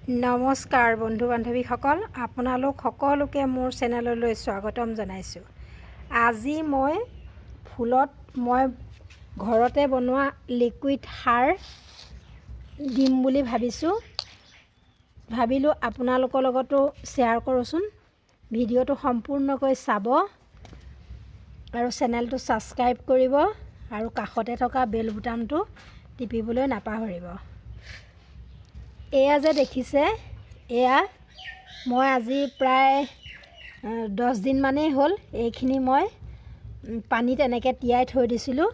নমস্কাৰ বন্ধু বান্ধৱীসকল, আপোনালোক সকলোকে মোৰ চেনেললৈ স্বাগতম জনাইছোঁ। আজি মই ফুলত মই ঘৰতে বনোৱা লিকুইড সাৰ দিম বুলি ভাবিছোঁ। ভাবিলোঁ আপোনালোকৰ লগতো শ্বেয়াৰ কৰোঁচোন। ভিডিঅ'টো সম্পূৰ্ণকৈ চাব আৰু চেনেলটো ছাবস্ক্ৰাইব কৰিব আৰু কাষতে থকা বেল বুটামটো টিপিবলৈ নাপাহৰিব। এয়া যে দেখিছে, এয়া মই আজি প্ৰায় 10 দিনমানেই হ'ল, এইখিনি মই পানীত এনেকৈ তিয়াই থৈ দিছিলোঁ।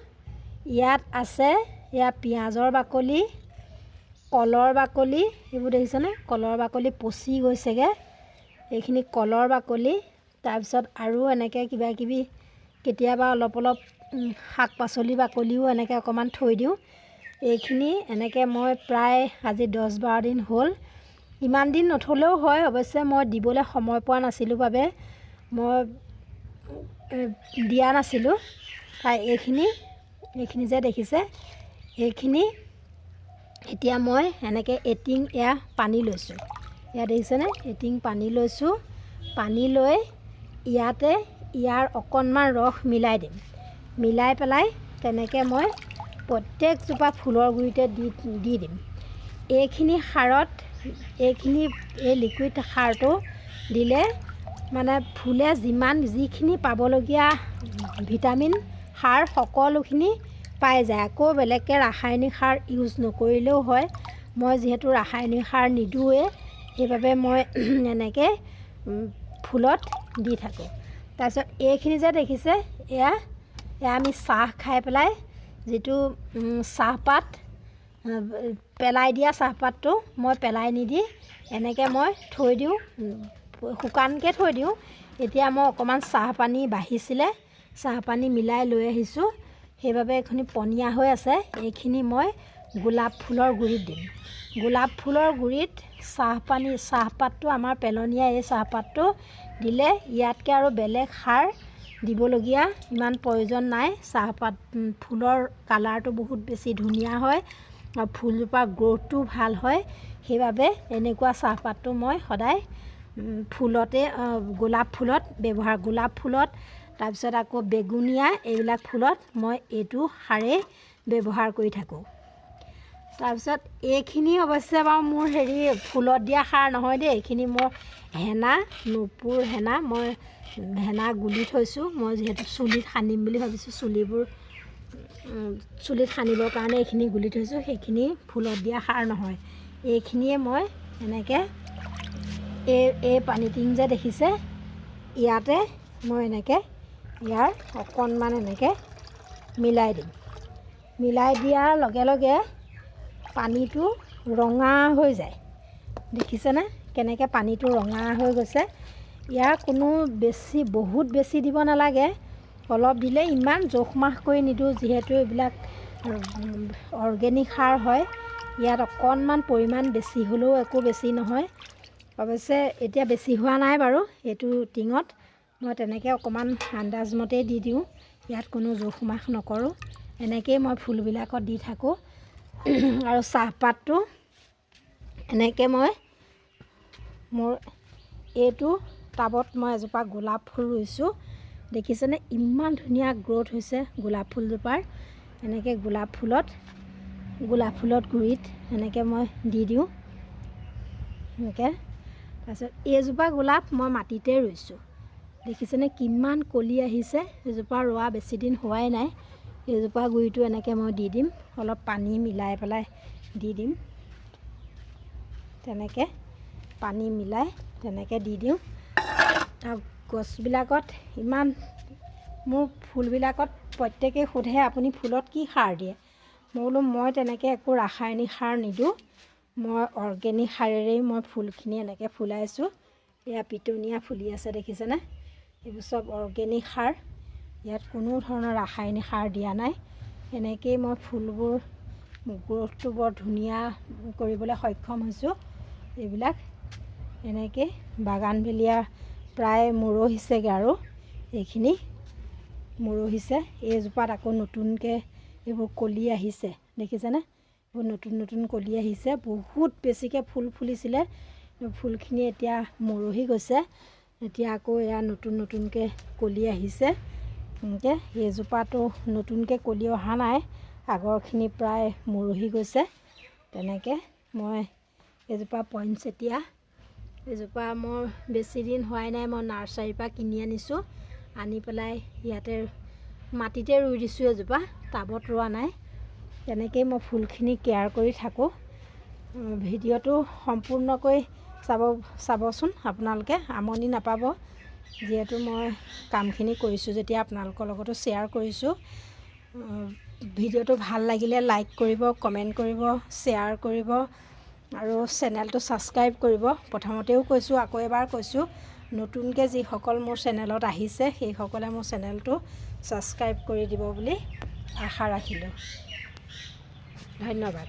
ইয়াত আছে এয়া পিঁয়াজৰ বাকলি, কলৰ বাকলি। এইবোৰ দেখিছেনে? কলৰ বাকলি পচি গৈছেগৈ। এইখিনি কলৰ বাকলি। তাৰপিছত আৰু এনেকৈ কিবা কিবি কেতিয়াবা অলপ অলপ শাক পাচলি বাকলিও এনেকৈ অকণমান থৈ দিওঁ। এইখিনি এনেকৈ মই প্ৰায় আজি 10-12 দিন হ'ল। ইমান দিন নথ'লেও হয়। অৱশ্যে মই দিবলৈ সময় পোৱা নাছিলোঁ বাবে মই দিয়া নাছিলোঁ। তাই এইখিনি এইখিনি যে দেখিছে, এইখিনি এতিয়া মই এনেকৈ এটিং এয়া পানী লৈছোঁ। এয়া দেখিছেনে? এটিং পানী লৈছোঁ। পানী লৈ ইয়াতে ইয়াৰ অকণমান ৰস মিলাই দিম। মিলাই পেলাই তেনেকৈ মই প্ৰত্যেকজোপা ফুলৰ গুৰিতে দি দি দিম। এইখিনি সাৰত এইখিনি এই লিকুইড সাৰটো দিলে মানে ফুলে যিমান যিখিনি পাবলগীয়া ভিটামিন, সাৰ সকলোখিনি পাই যায়। আকৌ বেলেগকৈ ৰাসায়নিক সাৰ ইউজ নকৰিলেও হয়। মই যিহেতু ৰাসায়নিক সাৰ নিদিওঁৱেই, সেইবাবে মই এনেকৈ ফুলত দি থাকোঁ। তাৰপিছত এইখিনি যে দেখিছে, এয়া এয়া আমি চাহ খাই পেলাই যিটো চাহপাত পেলাই দিয়া চাহপাতটো মই পেলাই নিদি এনেকৈ মই থৈ দিওঁ, শুকানকৈ থৈ দিওঁ। এতিয়া মই অকণমান চাহপানী বাঢ়িছিলে, চাহপানী মিলাই লৈ আহিছোঁ। সেইবাবে এইখিনি পনীয়া হৈ আছে। এইখিনি মই গোলাপ ফুলৰ গুৰিত দিম। গোলাপ ফুলৰ গুৰিত চাহপানী, চাহপাতটো আমাৰ পেলনীয়া এই চাহপাতটো দিলে ইয়াতকৈ আৰু বেলেগ সাৰ দিবলগীয়া ইমান প্ৰয়োজন নাই। চাহপাত ফুলৰ কালাৰটো বহুত বেছি ধুনীয়া হয় আৰু ফুলজোপাৰ গ্ৰ'থটো ভাল হয়। সেইবাবে এনেকুৱা চাহপাতটো মই সদায় ফুলতে, গোলাপ ফুলত ব্যৱহাৰ, গোলাপ ফুলত, তাৰপিছত আকৌ বেগুনীয়া এইবিলাক ফুলত মই এইটো সাৰেই ব্যৱহাৰ কৰি থাকোঁ। তাৰপিছত এইখিনি অৱশ্যে বাৰু মোৰ হেৰি ফুলত দিয়া সাৰ নহয় দেই। এইখিনি মোৰ হেনা, নুপুৰ হেনা। মই হেনা গুলি থৈছোঁ। মই যিহেতু চুলিত সানিম বুলি ভাবিছোঁ, চুলিবোৰ চুলিত সানিবৰ কাৰণে এইখিনি গুলি থৈছোঁ। সেইখিনি ফুলত দিয়া সাৰ নহয়। এইখিনিয়ে মই এনেকৈ এই এই পানীটিং যে দেখিছে, ইয়াতে মই এনেকৈ ইয়াৰ অকণমান এনেকৈ মিলাই দিম। মিলাই দিয়াৰ লগে লগে পানীটো ৰঙা হৈ যায়। দেখিছেনে কেনেকৈ পানীটো ৰঙা হৈ গৈছে? ইয়াৰ কোনো বেছি, বহুত বেছি দিব নালাগে, অলপ দিলে। ইমান জোখ মাখ কৰি নিদিওঁ, যিহেতু এইবিলাক অৰ্গেনিক সাৰ হয়। ইয়াত অকণমান পৰিমাণ বেছি হ'লেও একো বেছি নহয়। অৱশ্যে এতিয়া বেছি হোৱা নাই বাৰু। এইটো টিঙত মই তেনেকৈ অকণমান আন্দাজমতেই দি দিওঁ। ইয়াত কোনো জোখ মাখ নকৰোঁ। এনেকৈয়ে মই ফুলবিলাকত দি থাকোঁ। আৰু চাহপাতটো এনেকৈ মই মোৰ এইটো টাবত মই এজোপা গোলাপ ফুল ৰুইছোঁ। দেখিছেনে ইমান ধুনীয়া গ্ৰ'থ হৈছে গোলাপ ফুলজোপাৰ? এনেকৈ গোলাপ ফুলত গুৰিত এনেকৈ মই দি দিওঁ এনেকৈ। তাৰপিছত এইজোপা গোলাপ মই মাটিতে ৰুইছোঁ। দেখিছেনে কিমান কলি আহিছে? এইজোপা ৰোৱা বেছি দিন হোৱাই নাই। এইজোপা গুৰিটো এনেকৈ মই দি দিম, অলপ পানী মিলাই পেলাই দি দিম। তেনেকৈ পানী মিলাই তেনেকৈ দি দিওঁ। আৰু গছবিলাকত ইমান মোৰ ফুলবিলাকত প্ৰত্যেকেই সোধে, "আপুনি ফুলত কি সাৰ দিয়ে?" মই বোলো, মই তেনেকৈ একো ৰাসায়নিক সাৰ নিদিওঁ। মই অৰ্গেনিক সাৰেৰেই মই ফুলখিনি এনেকৈ ফুলাইছোঁ। এয়া পিটনীয়া ফুলি আছে, দেখিছেনে? এইবোৰ চব অৰ্গেনিক সাৰ। ইয়াত কোনো ধৰণৰ ৰাসায়নিক সাৰ দিয়া নাই। এনেকৈয়ে মই ফুলবোৰ গ্ৰ'থটো বৰ ধুনীয়া কৰিবলৈ সক্ষম হৈছোঁ। এইবিলাক এনেকৈ বাগানভেলিয়া প্ৰায় মৰহিছেগৈ আৰু এইখিনি মৰহিছে। এইজোপাত আকৌ নতুনকৈ এইবোৰ কলি আহিছে, দেখিছেনে? নতুন নতুন কলি আহিছে। বহুত বেছিকৈ ফুল ফুলিছিলে, ফুলখিনি এতিয়া মৰহি গৈছে। এতিয়া আকৌ এয়া নতুন নতুনকৈ কলি আহিছে। এনেকৈ এইজোপাতো নতুনকৈ কলি অহা নাই, আগৰখিনি প্ৰায় মৰহি গৈছে। তেনেকৈ মই এজোপা পইনচেতিয়া, এজোপা মোৰ বেছি দিন হোৱাই নাই, মই নাৰ্চাৰীৰ পৰা কিনি আনিছোঁ। আনি পেলাই ইয়াতে মাটিতে ৰুই দিছোঁ, এজোপা টাবত ৰোৱা নাই। তেনেকেই মই ফুলখিনি কেয়াৰ কৰি থাকোঁ। ভিডিঅ'টো সম্পূৰ্ণকৈ চাবচোন আপোনালোকে, আমনি নাপাব। যিহেতু মই কামখিনি কৰিছোঁ যেতিয়া আপোনালোকৰ লগতো শ্বেয়াৰ কৰিছোঁ। ভিডিঅ'টো ভাল লাগিলে লাইক কৰিব, কমেণ্ট কৰিব, শ্বেয়াৰ কৰিব আৰু চেনেলটো ছাবস্ক্ৰাইব কৰিব। প্ৰথমতেও কৈছোঁ, আকৌ এবাৰ কৈছোঁ, নতুনকৈ যিসকল মোৰ চেনেলত আহিছে সেইসকলে মোৰ চেনেলটো ছাবস্ক্ৰাইব কৰি দিব বুলি আশা ৰাখিলোঁ। ধন্যবাদ।